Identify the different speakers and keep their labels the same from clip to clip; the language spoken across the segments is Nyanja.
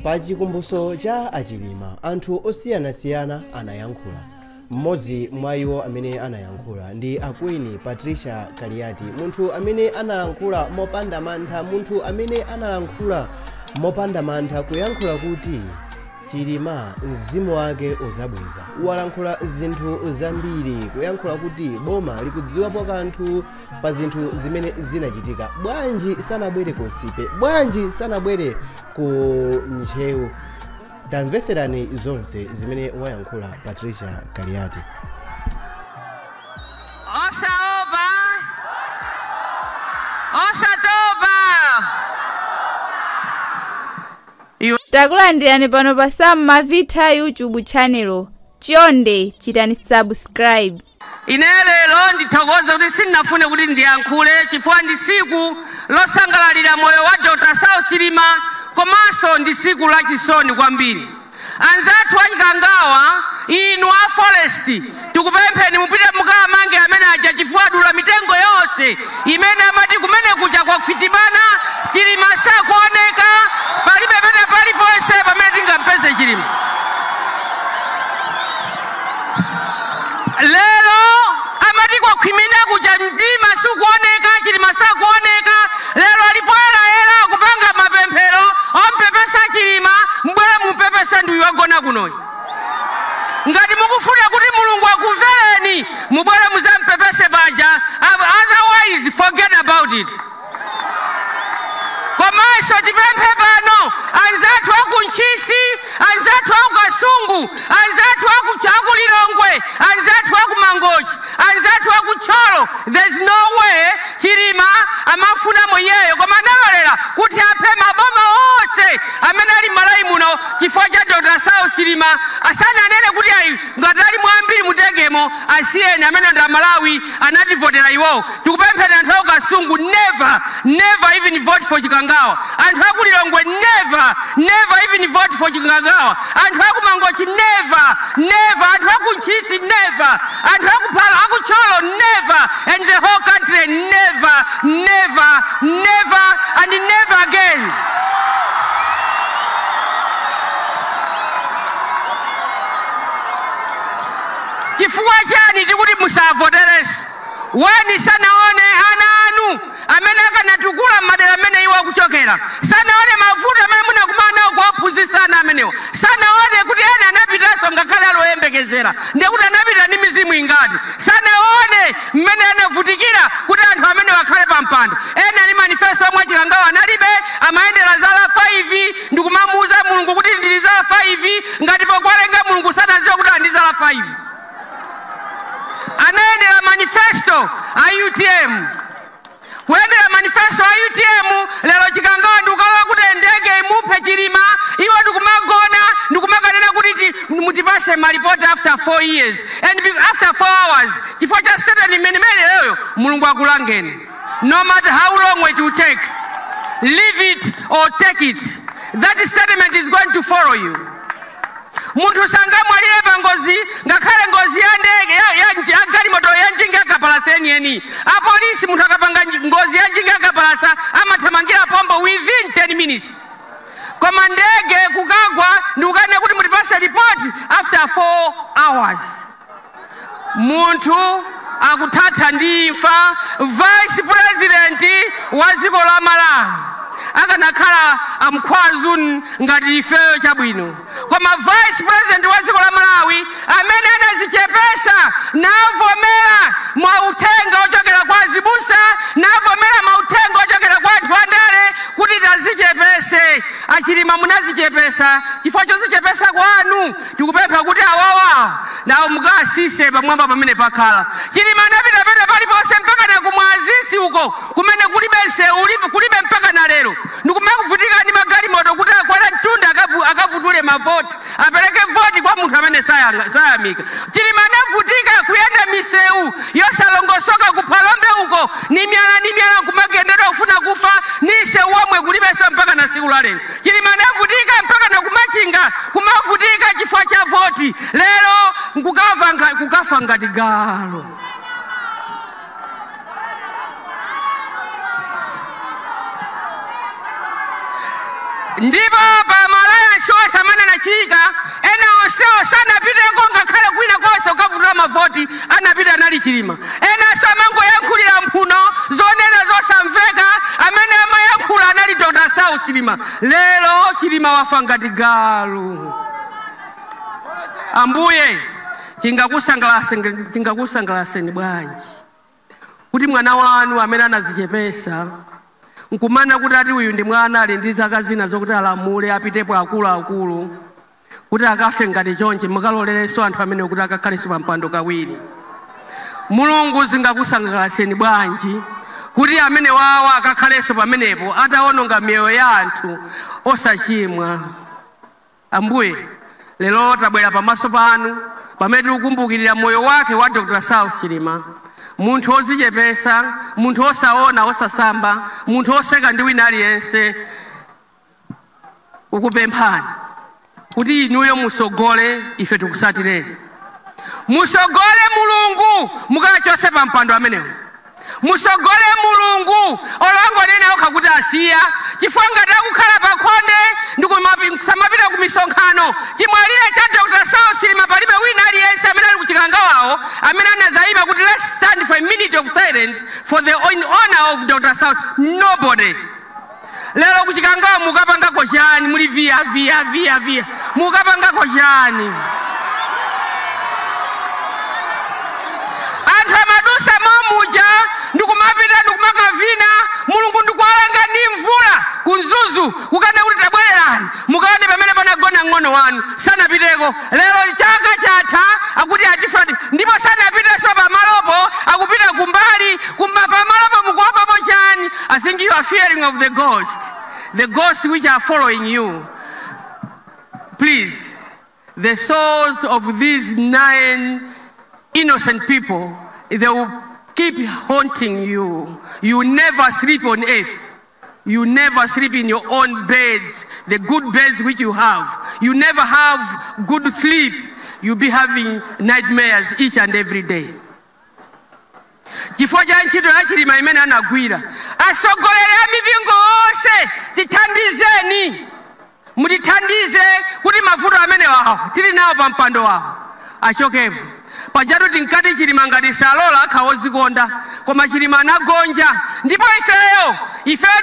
Speaker 1: Pa chikumbutso cha achilima anthu osiyanasiyana anayankhula. Mmodzi mwa iwo amene anayankhula ndi a Queen Patricia Kaliati, munthu amene analankhula mopanda mantha, munthu amene analankhula mopanda mantha kuyankhula kuti Chilima mzimu wake uzabweza. Walankhula zinthu zambiri kuyankhula kuti boma likudziwapo kanthu pa zinthu zimene zinachitika. Bwanji sanabwere ku Nsipe, bwanji sanabwere ku Ntcheu? Tamveserani zonse zimene wayankhula Patricia Kaliati.
Speaker 2: Osaopa, osatopa.
Speaker 3: Takulandirani pano pa Sam Mavita YouTube channel. Chonde chitani subscribe.
Speaker 2: Ine lero ndithokoze kuti sindinafune kuti ndiyankhule chifukwa ndi siku losangalalira moyo wa Dr. Saulos Chilima, komanso ndi siku lachisoni kwambiri. Anzathu achikangawa, inu a forest, tikupempheni mupite mukamange amene aja chifukwa adula mitengo yonse imene amati kumene kuja kwakhwitibana. Chilima sakuoneka, palibe pene paliponse pamene tingampeze Chilima. Lero amati kwakhwimina kuja mdima sikuoneka, Chilima sakuoneka. Lero alipoyerayera kupanga mapemphero ompepesa Chilima, mbwere mupepese ndi wagona kunoyi. Ngati mukufuna kuti Mulungu akumvereni, mubwere muzampepese paja, otherwise forget about it. Komanso tipemphe pano anzathu aku Ntchisi, anzathu aku Kasungu, anzathu aku Lilongwe, anzathu aku Mangochi, anzathu aku Thyolo. There's no way Chilima amafuna mwenyeyo, koma analolera kuti aphe maboma onse amene ali m'Malawi muno chifukwa cha Dr. Saulos Chilima. Asananene kuti ayi ngati ali mwambiri mutengemo, asiyeni amene ndi Amalawi anativotera iwowo. Tikupempheni anthu aku Kasungu, never, never even vote for Chikangawa. Anthu aku Lilongwe, never, never even vote for Chikangawa. Anthu aku Mangochi, never, never. Anthu aku Ntchisi, never. Anthu aku Thyolo, never. And the whole country, never, never, never, and never again. Chifukwa chani tikuti musavotereso? Weni sanaone ana anu amene akanatukula madera amene iwo akuchokera, sanaone mavuto amene munakumana nawo kuwaphunzitsa ana amenewo, sanaone kuti ena anapitanso ngakhale aloyembekezera, ndiye kuti anapita ndi mizimu ingati, sanaone mmene anavutikira kuti anthu amene wakhale pa mpando. Ena ndi manifesto omwe Chikangawa analibe, amayendera zala 5 ndikumamuuza Mulungu kuti ndili zala 5, ngati pokwalenga Mulungu sanadziwa kuti ali ndi zala 5. Anaendera manifesto a UTM, kuyendera manifesto a UTM. Lero Chikangawa ndikukalola kuti ndege imuphe Chilima, iwo ndikumagona ndikumakanena kuti mutipase malipoti after 4 years and after 4 hours chifukwa cha statement imene leyo. Mulungu akulangeni. No matter how long it will take, leave it or take it, that statement is going to follow you. Munthu sangamwalire pa ngozi, ngakhale ngozi ya ndege ya galimoto ya njinga yakapalasa yeniyeni. Apolisi munthu akapanga ngozi ya njinga yakapalasa amathamangira pombo within 10 minutes, koma ndege kukagwa ndikukane kuti mutipase report after 4 hours. Munthu akuthatha ndi imfa, vice president wa dziko la Malawi. Akanakhala amkhwazu ngati ifeyo chabwino, koma vice president wa dziko la Malawi amene anazichepesa navomera mauthenga ochokera kwa azibusa, navomera mauthenga ochokera kwa anthu andale kuti tazichepese. Achilima munazichepesa, chifukwa chozichepesa kwanu tikupempha kuti awawa nawo mukasise pamwamba pamene pakhala. Chilima anapita pena paliponse mpaka na kumwazisi uko kumene kulibe nsewu, kulibe mpaka na lero, ndikumakuvutika ndi magalimoto kuti akwere mtunda akavutule mavoti, apereke voti kwa munthu amene sayamika. Chilima anavutika kuyenda misewu yosalongosoka kuphalombe uko ni myala ni myala kumagendedwa kufuna kufa ni nsewu omwe kulibenso mpaka na siku la lero. Chilima anavutika mpaka na kumachinga kumavutika chifukwa cha voti. Lero kukafa ngati galo. Ndipo pa Malaya anapita anali Chilima. Enanso amangoyankhulira mphuno zonena zosamveka, amene amayankhula anali Dr. Saulos Chilima. Lero Chilima wafa ngati galu. Ambuye, chingakusangalaseni bwanji kuti mwana wanu amene anazichepesa nkumana kuti ati uyu ndi mwana ali ndi zaka zina zokuti alamule apitepo akuluakulu kuti akafe ngati chonchi, mukalolerenso anthu amene kuti akakhalenso pa mpando kawiri. Mulungu, zingakusangalaseni bwanji kuti amene wawa akakhalenso pamenepo atawononga miyoyo ya anthu osachimwa? Ambuye, lero tabwera pamaso panu pamene tikukumbukirira moyo wake wa Dr. Saulos Chilima, munthu ozichepesa, munthu osaona osasamba, munthu oseka ndi wina aliyense. Ukupemphani kuti inuyo musogole, ife tikusatireni. Musogole Mulungu, mukachose pa mpando amenewo. Musogole Mulungu, olongonena okha kuti asiya, chifukwa ngati akukhala pakhonde ndikusamapita ku misonkhano chimwalire cha Dr. Saulos Chilima, palibe wina aliyense amene ali kuchikangawawo amene anazayima kuti let's stand for a minute of silence for the in honor of Dr. Saulos. Nobody. Lero kuchikangawa mukapangako chani? Muli via via via via, mukapangako chani? Anthu amadusa momuja ndikumapita ndikumakavina, Mulungu ndikuwalanga ndi mvula kunzuzu kukana kuti tabwererani mukaone pamene panagona ng'ono wanu, sanapiteko. Lero chaka chatha akuti atifati, ndipo sanapitenso pamalopo, akupita kumbali kumba pamalopo. Mukuopapo chani? I think you are fearing of the ghost, the ghosts which are following you. Please, the souls of these 9 innocent people, they will keep haunting you. You never sleep on earth. You never sleep in your own beds, the good beds which you have. You never have good sleep. You'll be having nightmares each and every day. Chifukwa cha ntchito ya Chilima imene anagwira. Atsogoleri a mipingo onse, tithandizeni, mutithandize kuti mavuto amene wawo tili nawo pa mpando wawo achokepo. Pajatu tinkati Chilima ngati salola akha ozikonda, koma Chilima anagonja. Ndipo ifeyo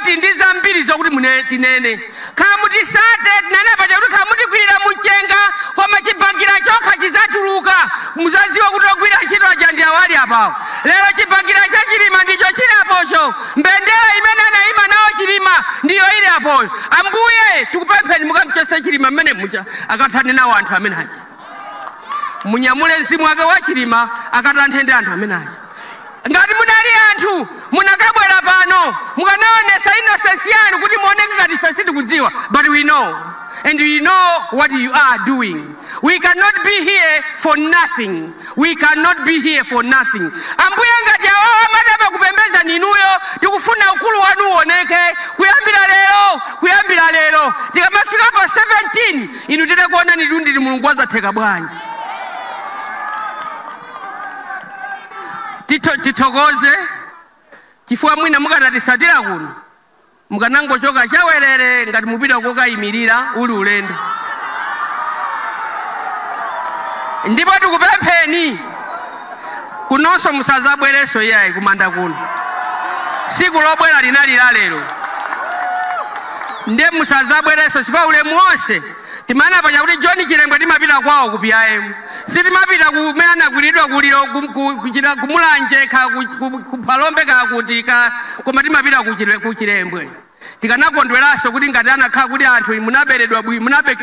Speaker 2: tili ndi zambiri zokuti mune tinene khamutisate tinene paja kuti khamutikwirira mchenga, koma chibangira chokha chizatuluka, muzadziwa kuti ogwira ntchito aja ndi awali apawo. Lero chibangira cha Chilima ndicho chili apocho, mbendera imene anayima nawo Chilima ndiyo ili apoyo. Ambuye, tikupempheni mukamchose Chilima mmene muja akathane nawo anthu amene aja. Munyamule mzimu wake wa Chilima akatanthe ndi anthu amene aja. Ngati munali anthu munakabwera pano mukanaonesa innocence yanu kuti muoneke ngati ife sitikudziwa, but we know and we know what you are doing. We cannot be here for nothing. We cannot be here for nothing. Ambuye, ngati awawo amadaba kupembeza ninuyo, tikufuna ukulu wanu uoneke kuyambira lero, kuyambira lero tikamafika pa 17 inu titakuona ndili Mulungu wazatheka bwanji. Tithokoze chifukwa mwina mukanatisatira kuno mukanangochoka chawerere ngati mupita kokayimirira uli ulendo. Ndipo tikupempheni kunonso musazabwerenso iyayi kumanda kuno, siku lobwera linali la lero, ndiye musazabwerenso chifukwa ulemu wonse timana paja kuti John Chilembwe timapita kwawo ku PIM, sitimapita kumene anagwiridwa kuliro kumulanje kuphalombe kakuti koma timapita ku Chilembwe. Tikanakondweranso kuti ngati anakhala kuti anthu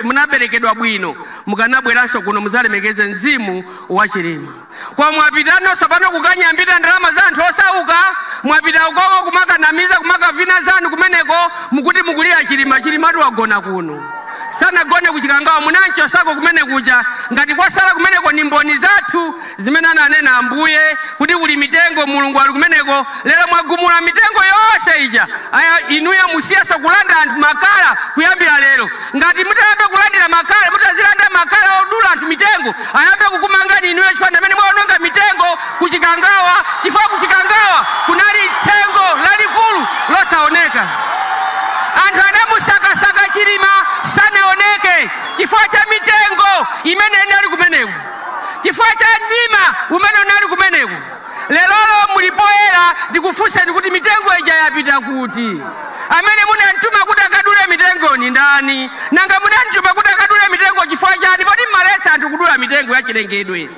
Speaker 2: munaberekedwa bwino, mukanabweranso kuno muzalemekeze mzimu wa Chilima. Kwa mwapitanonso pano kukanyambita ndalama za anthu osauka, mwapita ukoko kumakanamiza kumakavina zanu kumeneko, mukuti mukulira Chilima. Chilimatu wagona kuno, sanagone kuchikangawa, munanchosako kumene kuja. Ngati kwasala kumeneko ni mboni zathu zimene ananena Ambuye kuti kuli mitengo, Mulungu ali kumeneko. Lero mwagumula mitengo yonse ija. Aya, inuyo musiyaso kulanda anthu makala kuyambira lero. Ngati mutayambe kulandira makala, mutazilanda makala odula anthu mitengo, ayambe kukumangani inuyo chifukwa amene mwaononga mitengo kuchikangawa, chifukwa kuchikangawa kunali thengo lalikulu losaoneka. Anthu anamusakasaka Chilima sanaoneke chifukwa cha mitengo imene inali kumeneko, chifukwa cha mdima umene unali. Lelolo mulipoyera ndikufunseni kuti mitengo ija yapita kuti? Amene munamtuma kuti akadule mitengo ni ndani? Nanga munamtuma kuti akadule mitengo chifukwa chani? Poti mmalesa anthu kudula mitengo yachilengedwe.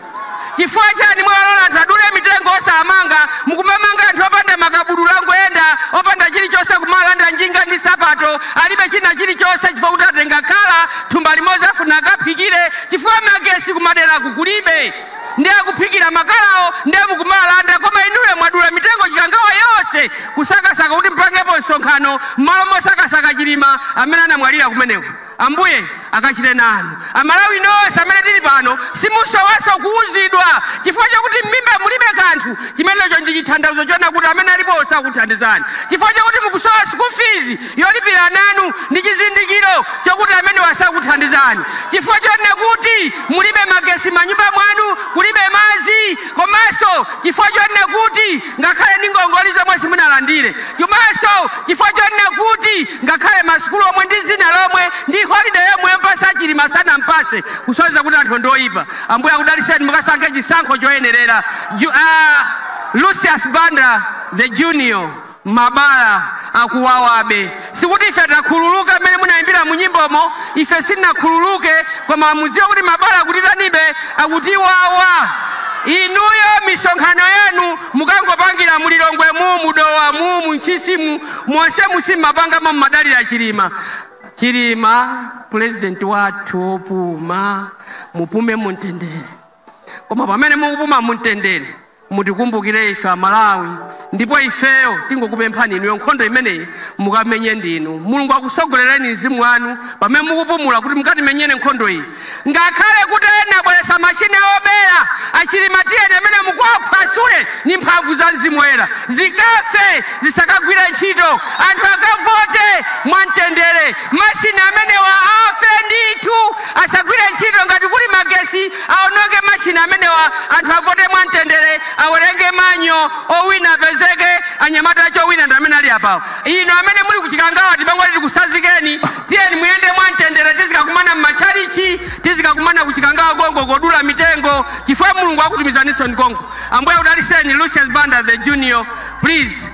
Speaker 2: Chifukwa chani mwalola anthu adule mitengo osamanga, mukumamanga anthu opanda makabudula ngoyenda, opanda chilichonse, kumalanda njinga ndi sapato, alibe china chilichonse chifukwa kuti atenga khala thumba limodzi afuna akaphikire, chifukwa magesi kumaderaku kulibe, ndi akuphikira makalawo, ndiye mukumalanda. Koma inuyo mwadula mitengo Chikangawa yonse kusakasaka kuti mpangepo msonkhano m'malo mosakasaka Chilima amene anamwalira kumeneko. Ambuye akachite nanu. Amalawi nonse amene tili pano, simusowaso kuuzidwa chifukwa chakuti m'mimba mulibe kanthu. Chimenecho ndi chithandizo chona kuti amene alipo osakuthandizani. Chifukwa chakuti mukusowa school fees yolipira nanu, ndi chizindikiro chokuti amene wasakuthandizani. Chifukwa chonena kuti mulibe magesi manyumba mwanu, kulibe madzi, komanso chifukwa chonena kuti ngakhale ndi ngongole zomwe simunalandire, komanso chifukwa chonena kuti ngakhale masukulu omwe ndi zina lomwe ndi holiday yomwe mpasa Chilima sanampase, kusonyeza kuti anthu ndoyipa. Ambuye akudaliseni, mukasankhe chisankho choyenerera. Lucius Banda the Junior, mabala akuwawabe. Sikuti ife takhululuka mmene munayimbira mu nyimbomo, ife sitinakhululuke, koma mudziwe kuti mabala akutitanibe, akutiwawa. Inuyo misonkhano yanu mukangopangira mulilongwe mu, mudowa mu, munchisimu monse musimapangamo, mmadalira Chilima. Chilima purezidenti wathu opuma, mupume mumtendere. Koma pamene mukupuma mumtendere, mutikumbukire ife Amalawi, ndipo ifeyo tingokupemphani inuyo, nkhondo imeneyi mukamenye ndinu. Mulungu akusogolereni mzimu wanu pamene mukupumula kuti mukatimenyere nkhondo iyi. Ngakhale kuti ena abweresa machine obera, aChilima tiyeni amene mukuwaphwasule ni mphamvu za mzimu woyera, zikafe, zisakagwire ntchito, anthu akavote mwamtendere. Machine amenewa afe ndithu, asagwire ntchito. Ngati kuli magesi, aononge machine amenewa, anthu avote mwamtendere, awerenge manyo, owina apezeke. Anyamata acho owina ndi amene ali apawo. Ino amene muli kuChikangawa, tipangoti tikusazikeni, tiyeni muyende mwamtendere. Tizikakumana m'matchalichi, tizikakumana kuChikangawa konko kodula mitengo, chifukwa Mulungu akutumizaninso konko. Ambuye akudaliseni. Lucius Banda the Junior, please.